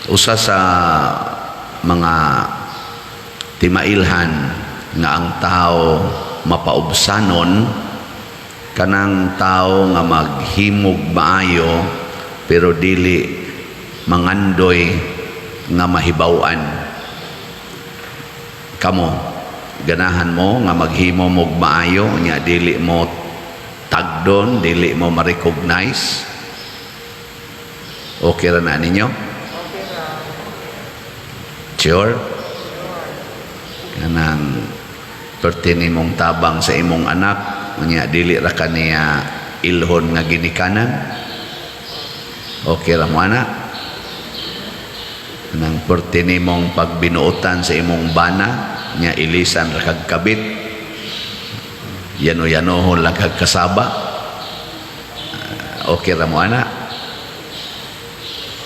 Usa sa mga timailhan nga ang tao mapaubsanon, kanang tao nga maghimog maayo pero dili mangandoy nga mahibaw-an. Kamo, ganahan mo nga maghimo mog maayo nya dili mo tagdon, dili mo ma-recognize? Okay ra na ninyo? Okay ra. Sure? Kanang perti nimong tabang sa imong anak unya dili ra kaniya ilhon nga ginikanan, okay ra mo ana? Kanang perti nimong pagbinuotan sa imong bana nya ilisan ra kag kabit, yano-yanohon lang kag kasaba. Ah, okay ra mo ana?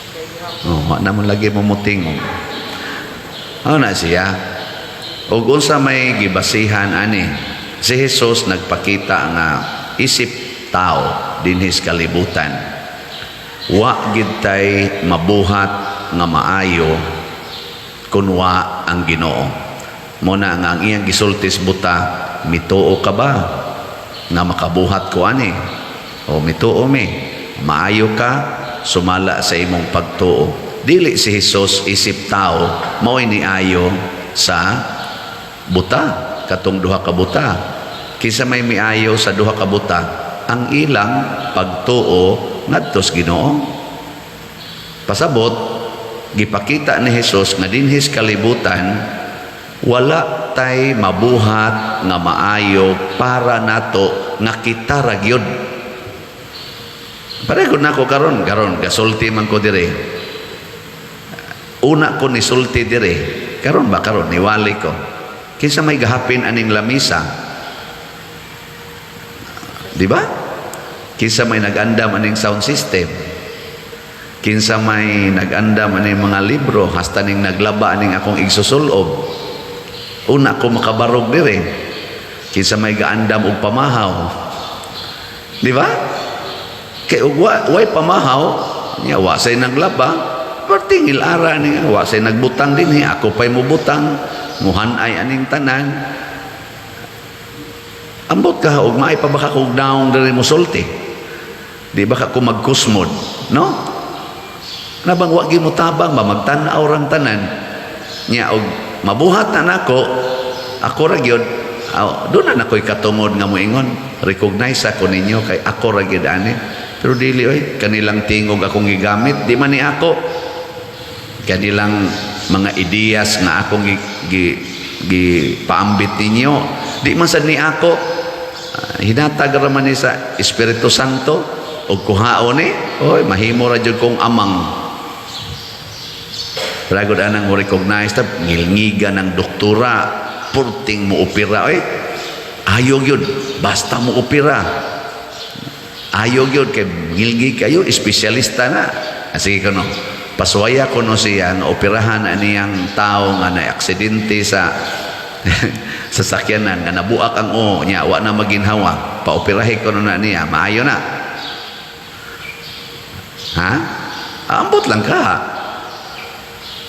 Okay gihapon. Oh, wa naman lagi mo mutingog. Ano na siya? Ug unsa may gibasihan ani? Si Jesus nagpakita nga isip tao dinhis kalibutan. Wa gid tay mabuhat nga maayo kun wa ang Ginoo. Mo na nga ang iyang gisulti sa buta, "Mituo ka ba nga makabuhat ko ani?" O mituo mi. Maayo ka sumala sa imong pagtuo. Dili si Jesus isip tao mao'y niayo sa buta, katong duha ka buta. Kinsa may miayo sa duha ka buta? Ang ilang pagtuo ngadto sa Ginoo. Pasabot, gipakita ni Jesus nga dinhis kalibutan wala tay mabuhat nga maayo para nato nga kita ra gyud. Pareho nako karon, karon gasulti man ko dire. Una ko nisulti dire, karon ba, karon niwali ko. Kinsa may gahapin aning lamisa? Di ba? Kinsa may nag-andam aning sound system? Kinsa may nag-andam aning mga libro hasta ning naglaba aning akong igsusulob? Una ko makabarog dire. Kinsa may gaandam og pamahaw? Di ba? Kay og way pamahaw, nya wa say naglaba, perting ilara niya, wa say nagbutang dinhi, ako pa'y mubutang, muhanay aning tanan. Ambot ka og maay pa baka kog naong diri mosulti. Di ba ka ko magkusmod, no? Nabang wa gyud mo tabang ba, magtan-aw rang tanan. Nya og mabuhat na nako, ako ra gyud, aw, doon na nako'y katungod nga moingon, "Recognize ako ninyo kay ako ra gyud ani." Pero dili oy, kanilang tingog akong gigamit, di man ni ako. Kanilang mga ideas nga akong gi paambit ninyo, di man sad ni ako. Ah, hinatag ra man ni sa Espiritu Santo og kuhaon ni, oy, mahimo ra jud kong amang. Pragod anang mo recognize ta ngilngiga ng doktora, purting mo opera oy. Ayo gyud, basta mo opera. Ayo gyud kay ngilngig kayo, espesyalista na. Ah, sige kuno. Paswaya kuno siya nga operahan aniyang tao nga na aksidente sa sasakyanan nga nabuak ang o niya, wa na maginhawa. Paoperahe kuno na niya, maayo na. Ha? Ambot lang ka.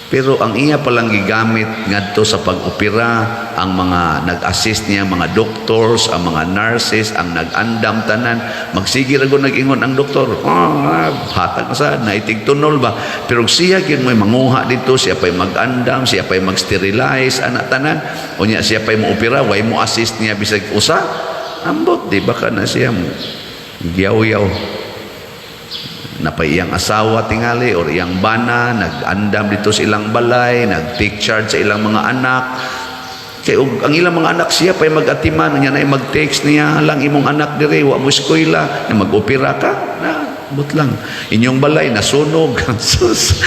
Pero ang iya palang gigamit ngadto sa pag-opera, ang mga nag-assist niya, mga doctors, ang mga nurses, ang nag-andam tanan, magsige ra gud nag-ingon ang doktor, "Ah, hatag na sa naitig tunol ba." Pero siya gyud mo'y manguha dito, siya pa'y mag-andam, siya pa'y mag-sterilize, ana tanan. Unya siya pa'y mo-opera, way mo assist niya bisag usa. Ambot, di ba ka na siya mo giyaw-yaw napay iyang asawa tingali or iyang bana nag-andam dito sa ilang balay, nag-take charge sa ilang mga anak, kay og ang ilang mga anak siya pa'y mag-atiman niya na mag-text niya lang, "Imong anak dire wa mo eskwela na mag-opera ka na." But lang inyong balay nasunog. Sus,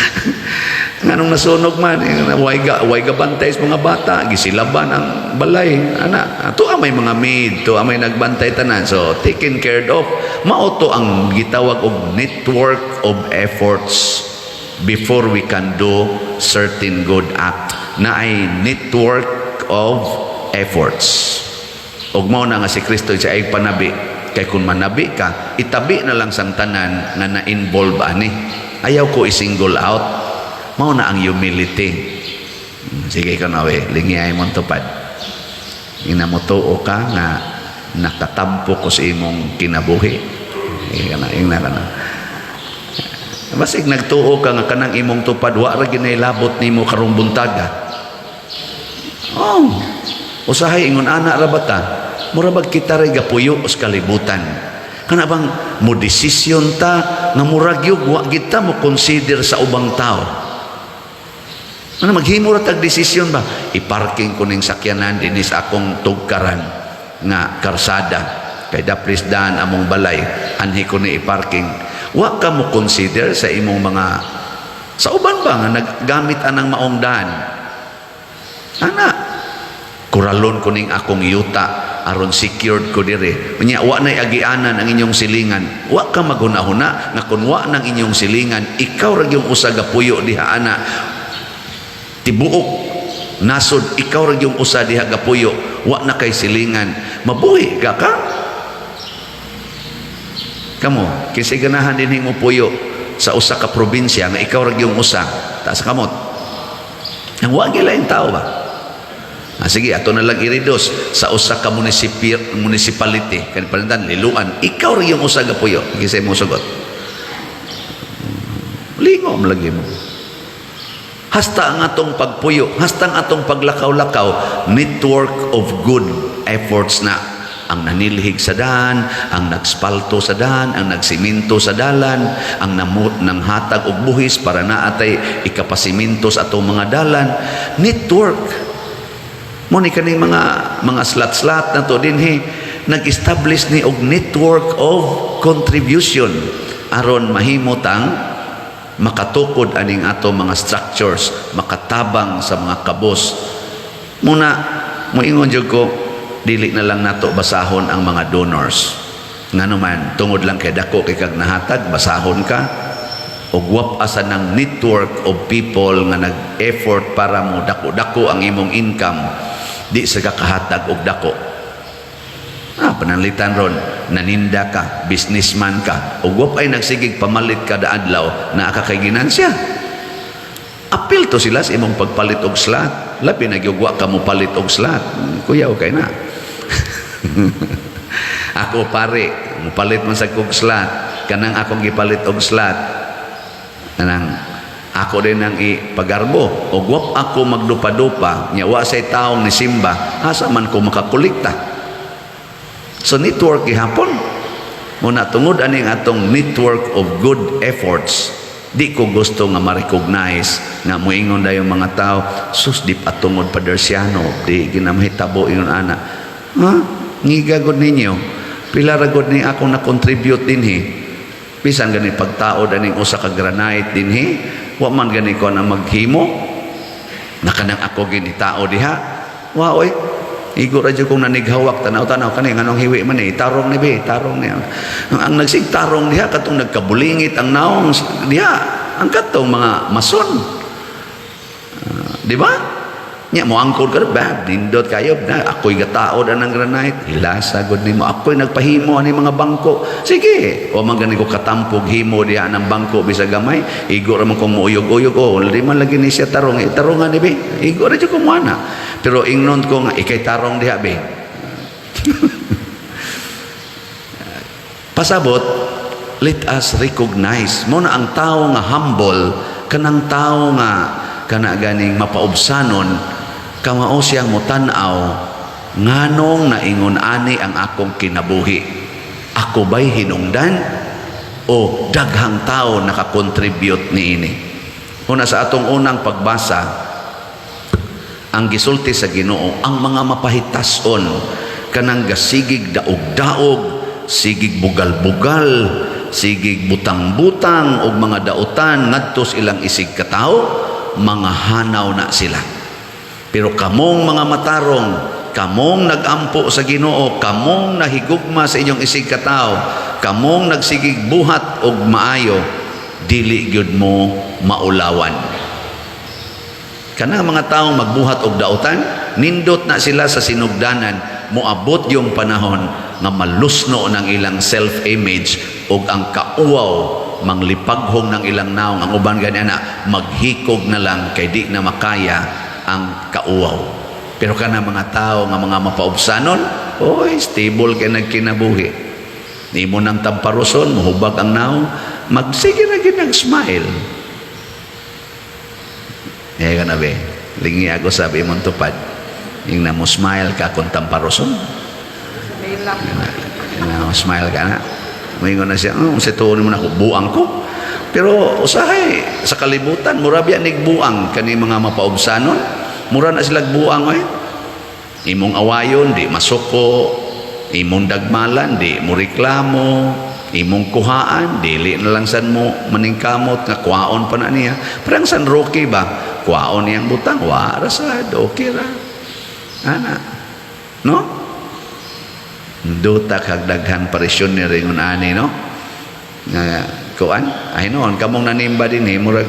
nganong nasunog man? Eh, way ga bantay sa mga bata, gisilaban ang balay ana. To may mga maid, to may nagbantay tanan, so taken care of. Mao to ang gitawag og network of efforts. Before we can do certain good act, na ay network of efforts. Ug mao na nga si Kristo siya ay panabi, kay kung manabi ka, itabi na lang sang tanan nga na-involve ani. Ayaw ko i-single out. Mao na ang humility. Sige ka na we, lingiyay mong tupad. Ina mo tuo ka nga nakatampo ko sa imong kinabuhi. Sige ka na, ingna ka na. Basig nagtuo ka nga kanang imong tupad wa ra ginay labot nimo karong buntaga. Oh. Usahay ingon ana ra ba ta? Mura bag kita ray gapuyo sa kalibutan. Kana bang mo desisyon ta nga murag yug wa gid ta mo consider sa ubang tao? Ano, maghimo ra tag desisyon ba? I-parking ko ning sakyanan dinhi sa akong tugkaran nga karsada kay daplis daan among balay, anhi ko ni i-parking. Wa ka mo consider sa imong mga sa uban ba nga naggamit anang maong daan? Ana, kuralon ko ning akong yuta aron secured ko dire. Unya wa nay agianan ang inyong silingan. Wa ka maghuna-huna nga kun wa nang inyong silingan, ikaw ra gyung usa gapuyo diha ana. Tibuok nasod ikaw ra gyung usa diha gapuyo, wa na kay silingan. Mabuhi ka ka? Kamo, kinsay ganahan dinhi mo puyo sa usa ka probinsya nga ikaw ra gyung usa, taas kamot. Ang wa gyud tao ba? Ah, sige, ato na lang i-reduce sa usa ka municipality kani palintan Liloan, ikaw ra yung usa ka puyo, kinsay mo sugot? Lingo mo lagi mo. Hasta ang atong pagpuyo, hasta ang atong paglakaw-lakaw, network of good efforts na ang nanilhig sa daan, ang nagspalto sa daan, ang nagsiminto sa dalan, ang namut ng hatag og buhis para naatay ikapasiminto sa atong mga dalan. Network. Mo ni kaning mga slat-slat na to dinhi nag-establish ni og network of contribution aron mahimo tang makatukod aning ato mga structures, makatabang sa mga kabos. Muna moingon jud ko, dili na lang nato basahon ang mga donors. Ngano man, tungod lang kay dako kay kag nahatag, basahon ka og wap asa ng network of people nga nag-effort para mo dako-dako ang imong income, di sa kakahatag og dako. Ah, pananglitan ron, naninda ka, businessman ka, ug wap ay nagsigig pamalit kada adlaw na ka kay ginansya. Apil to sila sa imong pagpalit og slot. Labi na gyud wa ka mo palit og slot. Kuya, okay na. Ako pare, mupalit man sa kog slot. Kanang akong gipalit og slot. Kanang ako din ang ipagarbo. Og wap ako magdupa-dupa, nya wa say taong ni simba, asa man ko makakolekta? So network gihapon. Muna tungod aning atong network of good efforts, di ko gusto nga ma-recognize nga moingon dayon mga tao, "Sus, di patungod Padersiano, di ginamahitabo ingon ana." Ha? Ngiga gud ninyo. Pila ra gud ni akong na-contribute dinhi. Bisan gani pagtaod aning usa ka granite dinhi, wa man gani ko na maghimo. Na kanang ako ginitao diha. Wa oy. Igo ra jud kong nanighawak, tanaw-tanaw kani nganong hiwi man ni, tarong ni be, tarong ni. Ang nagsigtarong diha katong nagkabulingit ang naong diha, ang katong mga mason. Di ba? Nya mo angkod ka ba, nindot kayo na ako'y gataod anang granite, hilasa gud nimo, ako'y nagpahimo ani mga bangko. Sige, wa man gani ko katampog himo diha ng bangko bisag gamay, igo ra man kong muuyog-uyog, oh, di man lagi ni siya tarong, eh, tarungan ni be. Igo ra jud ko moana. Pero ingnon ko nga ikay tarong diha be. Pasabot, let us recognize mo na ang tao nga humble, kanang tao nga kana ganing mapaubsanon, kamao siyang motan-aw nganong naingon ani ang akong kinabuhi. Ako ba'y hinungdan o daghang tao nakakontribute niini? Una, sa atong unang pagbasa, ang gisulti sa Ginoo, ang mga mapahitason, kanang gasigig daog-daog, sigig bugal-bugal, sigig butang-butang og mga dautan ngadto sa ilang isig katawo, mga hanaw na sila. Pero kamong mga matarong, kamong nagampo sa Ginoo, kamong nahigugma sa inyong isig katawo, kamong nagsigig buhat og maayo, dili gyud mo maulawan. Kanang mga taong magbuhat og dautan, nindot na sila sa sinugdanan, moabot yung panahon nga malusno ng ilang self-image ug ang kauwaw Manglipaghong ng ilang naong. Ang uban gani ana maghikog na lang kay di na makaya ang kauwaw. Pero kana mga tao nga mga mapaubsanon, oy, stable kay nagkinabuhi. Nimo nang tamparuson, mohubag ang naong, magsige na gyud nag-smile. Eh, kana be, lingi ako sabi mong tupad. Yung na mo smile ka kung tamparuson. Smile lang. Na smile ka na. Moingon na siya, "Oh, sa tuon mo na ako, buang ko." Pero usahay, sa kalibutan, mura biya nigbuang kani mga mapaubsanon. Mura na sila buang oy. Imong awayon, di masuko. Imong dagmalan, di mo reklamo. Imong kuhaan, dili na lang san mo maningkamot nga kuhaon pa na niya. Parang San Roque ba? Kuhaon niyang butang, wa ra sad, okay ra. Ana. No? Duta kag daghan parishioner ingon ani, no, nga kuan ay noon kamong nanimba din eh, murag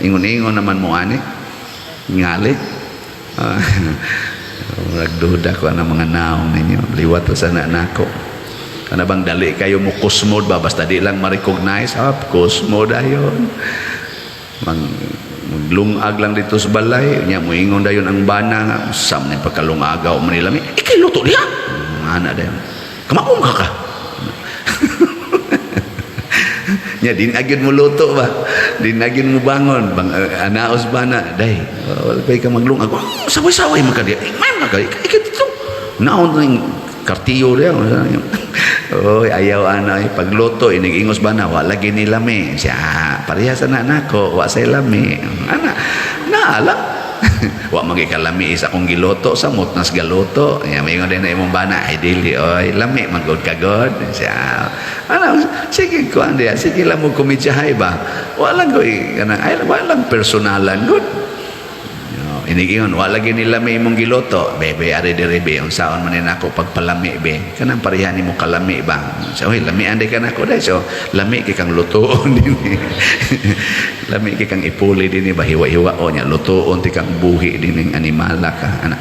ingon-ingon naman mo ani ngali. Ah, murag duda ko ang mga naong ninyo, liwat ra sana nako. Kana bang dali kayo mo kusmod ba, basta di lang ma-recognize, ah, kusmo dayon, mang maglungag lang dito sa balay nya, moingon dayon ang bana nga sam ni pagkalungagaw man nila, ikay luto diha ana dayon, kamaom ka ka nya, din agyon mo luto ba, din agyon mo bangon bang anaos bana day, wala pa ka maglungag. Oh, saway-saway man ka diha, eh, may man ka ikay dito naon ning kartiyo diha. Oy, ayaw ana eh. Pagluto inig ingos bana, wa lagi ni lami siya, parehas na nako, wa say lami ana na lang, wa magikalami isa akong giluto, samot nas galuto ya. Maingon din na imong bana, "Ay dili oy, lami man gud ka god." Siya ana, sige ko andi, sige lang mo komedyahay ba, wala ko kanang ay wala lang personalan gud. No, inigingon, wala lagi nila may imong giluto. Bebe, ari diri be, unsaon man ni nako pagpalami be. Kanang pareha nimo kalami ba. So, oy, lami anday ka nako dai. So, lami kay kang lutoon dinhi. Lami kay kang ipuli dinhi ba, hiwa-hiwa o nya lutoon ti kang buhi dinhi animala ka. Ana.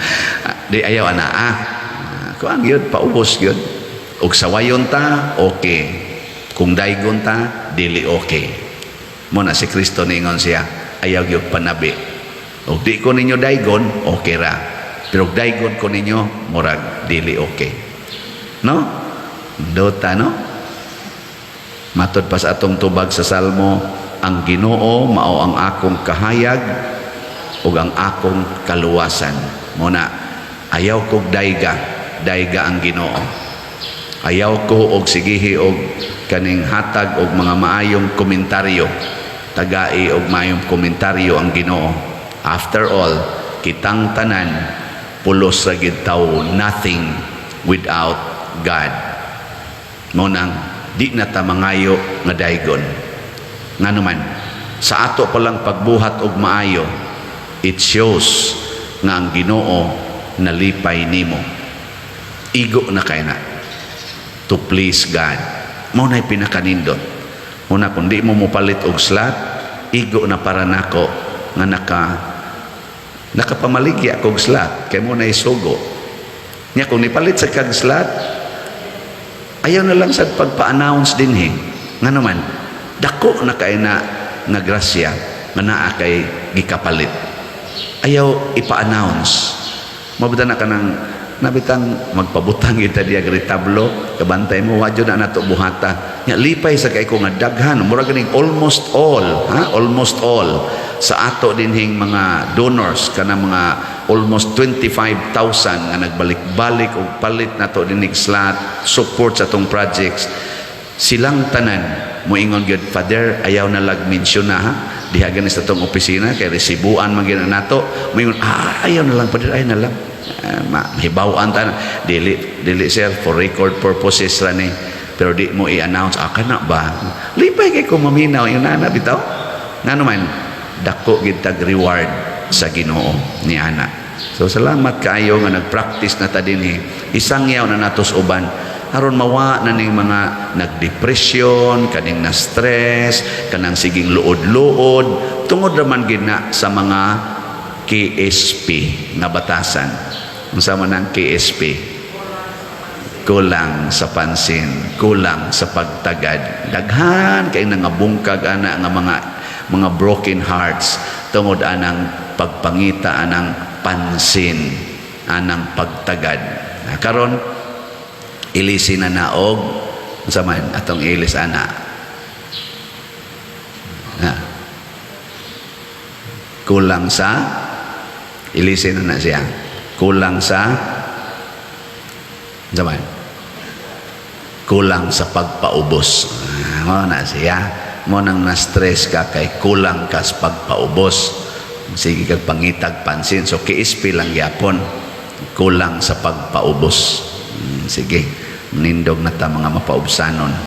Ah, di ayaw ana ah. Kuan gyud, paubos gyud. Og sawayon ta, okay. Kung daygon ta, dili okay. Mo na si Kristo ningon siya, ayaw gyud panabi. Og di ko ninyo daygon, okay ra. Pero og daygon ko ninyo, murag dili okay. No? Dota, no? Matod pa sa atong tubag sa Salmo, "Ang Ginoo mao ang akong kahayag ug ang akong kaluwasan." Mo na ayaw kog dayga, dayga ang Ginoo. Ayaw ko og sigihi og kaning hatag og mga maayong komentaryo. Tagai og maayong komentaryo ang Ginoo. After all, kitang tanan pulos ra gid tawo, nothing without God. Mo nang di na ta mangayo nga daygon. Ngano man, sa ato palang pagbuhat og maayo, it shows nga ang Ginoo nalipay nimo. Igo na kay na to please God. Mo na'y pinakanindot. Una, kung di mo mopalit og slot, igo na para nako nga nakapamaligya kog slot kay mo na'y sugo. Nya kung nipalit sa kag slot, ayaw na lang sad pagpa-announce dinhi. Nga naman, dako na kay na nga grasya nga naa kay gikapalit. Ayaw ipa-announce. Mabuta na kanang nabitang magpabutang kita diya retablo, kabantay mo, wadyo na nato buhata nya. Lipay sa kay ko nga daghan, mura ganing almost all, ha, almost all sa ato dinhing mga donors, kana mga almost 25,000 nga nagbalik-balik og palit nato dinhig slot, support sa atong projects, silang tanan moingon gyud, "Father, ayaw na lag mention na ha diha gani sa atong opisina kay resibuan man gyud nato." Moingon, "Ah, ayaw na lang, Father, ayaw na lang." Mahibaw-an ta na. "Dili, dili sir, for record purposes ra ni, pero di mo i-announce." Ah, kana ba, lipay kay ko maminaw yung nana bitaw. Ngano man, dako gid tag reward sa Ginoo ni ana. So salamat kaayo nga nag-practice na ta dinhi. Isangyaw na nato sa uban aron mawa na ning mga nagdepresyon, kaning na stress, kanang siging luod-luod tungod raman gid na sa mga KSP nga batasan. Unsa man ang KSP? Kulang sa pansin, kulang sa pagtagad. Daghan kay nangabungkag ana nga mga broken hearts tungod anang pagpangita anang pansin, anang pagtagad. Na karon ilisin na naog unsa man atong ilis ana? Na. Kulang sa, ilisin na na siya. Kulang sa unsa man? Kulang sa pagpaubos. Ah, mao na siya. Mao nang na-stress ka kay kulang ka sa pagpaubos. Sige kag pangitag pansin. So KSP lang gyapon. Kulang sa pagpaubos. Sige, nindog na ta mga mapaubsanon.